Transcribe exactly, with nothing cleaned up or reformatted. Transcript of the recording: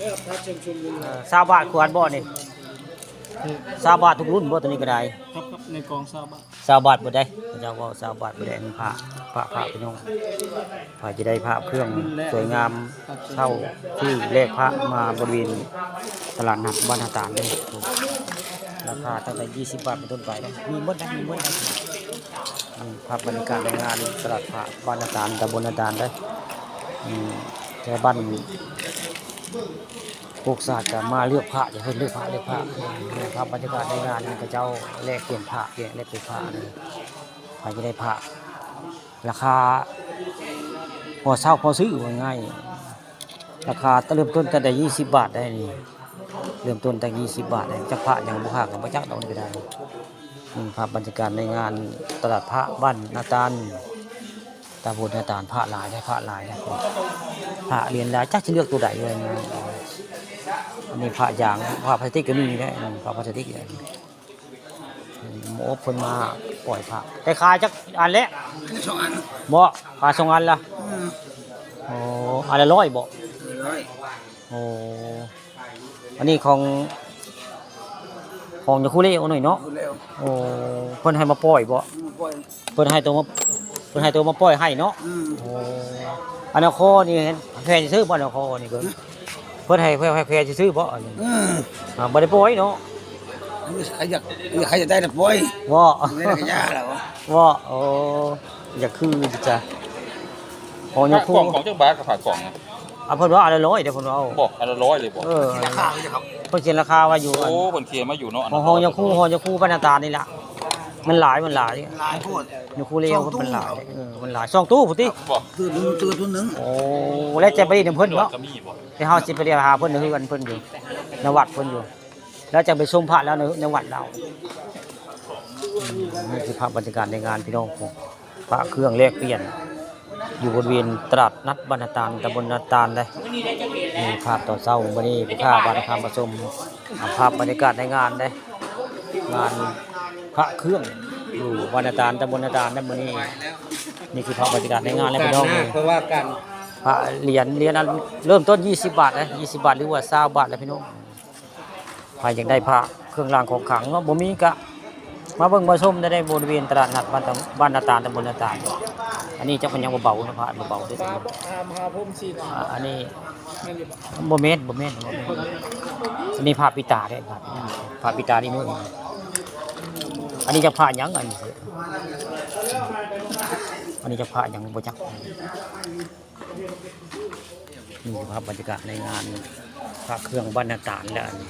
เอ่อ ซาวบาทขวดบ่นี่ ซาวบาททุกรุ่นบ่ ตัวนี้ก็ได้ ครับ ครับ ในกองซาวบาท ซาวบาทบ่ได้ เขาเจ้าเว้าซาวบาทบ่ได้ มีพระ พระ พระพี่น้อง ใผจะได้พระเครื่องสวยงาม เช่าซื้อแลกพระมาบริเวณตลาดนัดบ้านนาตาลเด้อ ราคาตั้งแต่ยี่สิบบาทเป็นต้นไปนะ มีหมดนะ มีหมดนะ อืม ภาพบรรยากาศในงานตลาดพระบ้านนาตาล ตำบลนาตาลเด้อ อืม แต่บ้าน พวกศาสตร์ก็มาเลือกพระ อย่าเพิ่นเลือกพระ เลือกพระ นี่ครับ บรรยากาศในงานนี่ เขาเจ้าแลกเปลี่ยนพระ เปลี่ยน แลกเปลี่ยนพระนี่ ใผจะได้พระ ราคาพอเช่าพอซื้อ ว่าง่าย ราคาเริ่มต้นตั้งแต่ยี่สิบบาทได้นี่ เริ่มต้นตั้งยี่สิบบาทได้ จักพระหยังบ่พระก็บ่จักดอกนี่ก็ได้ นี่ภาพบรรยากาศในงานตลาดพระบ้านนาตาล ตำบลนาตาล พระหลายได้ พระหลายได้ พระเหรียญหลาย จักสิเลือกตัวใดเลยนะ อันนี้พระยาง พระพลาสติกก็มีนะ อืม พระพลาสติกเนี่ย อืม โอ้ เพิ่นมาปล่อยพระ แต่ขายจักอันแหละ สองอัน บ่ ขายสองอันละ อืม โอ้ อันละร้อยบ่ เออ ร้อย โอ้ อันนี้ของ ของยาคูเล่เอาหน่อยเนาะ คูเล่ โอ้ เพิ่นให้มาปล่อยบ่ อืม ปล่อย เพิ่นให้ตัวมา เพิ่นให้ตัวมาปล่อยให้เนาะ อืม โอ้ อันนนคอนี่แฟนซื้อบ่ อันนนคอนี่เบิ่ง เพิ่นให้ เพิ่นให้แฟนซื้อบ่ อันนี้ อืม อ่า บ่ได้ปล่อยเนาะ ใครอยาก ใครอยากได้น่ะปล่อย บ่ ไม่ได้กระยาแล้ว บ่ โอ้ อยากคือจ้ะ ของยาคู กล่อง ของจักบาทกับฝากกล่องนะ เอาเพิ่นว่าอันละร้อยเด้อ เพิ่นว่าเอา บอกอันละร้อยเลยบอก เออ ราคาเลยครับ เพิ่นเขียนราคาไว้อยู่ โอ้ อัน เพิ่นเขียนมาอยู่เนาะ อัน ของ ละ ของ ร้อย ยาคู ของยาคูบ้านนาตาลนี่ล่ะ มันหลาย มันหลาย หลายโพด ยาคูเล่ สองตู้ มันหลาย เออ มันหลาย สองตู้พุ้นติ บอก ตู้หนึ่ง ตู้ ตู้หนึ่ง โอ้ แล้วจะไปเรียนนำเพิ่นเนาะ ก็มีบอก แต่เฮาสิไปเรียนหาเพิ่นในเฮือนเพิ่นอยู่ ในวัดเพิ่นอยู่ แล้วจะไปชมพระแล้วใน ในวัดเรา อืม นี่คือภาพบรรยากาศในงานพี่น้องผม พระเครื่องแลกเปลี่ยน อยู่บริเวณตลาดนัดบ้านนาตาล ตำบลนาตาลเด้ มีภาพตอนเช้ามื้อนี้ ผู้ข้าบ้านคำประชุม อ่า ภาพบรรยากาศในงานเด้ งานพระเครื่องอยู่บ้านนาตาล ตำบลนาตาลเด้มื้อนี้ นี่คือภาพบรรยากาศในงานและพี่น้องเอ้ย เพราะว่าการ พระเหรียญ เหรียญอันเริ่มต้นยี่สิบบาทนะ ยี่สิบบาท หรือว่าซาวบาทแล้วพี่น้อง ใผอยากได้พระเครื่องรางของขลังเนาะ บ่มีก็มาเบิ่งมาชมได้ในบริเวณตลาดนัดบ้านตะ บ้านนาตาล ตำบลนาตาล อันนี้จักมันยังบ่เบานะ พระบ่เบาเด้อ ตามหาพรหมสิทธิ์ อ่า อันนี้ แม่นอยู่บ่ บ่แม่น บ่แม่น บ่แม่น อันนี้พระปิดตาเด้ พระปิดตา พระปิดตานี่มื้อ อันนี้จักพระหยัง อันนี้ อันนี้จักพระหยังบ่จัก นี่คือภาพบรรยากาศในงานพระเครื่องบ้านนาตาลแล้วอันนี้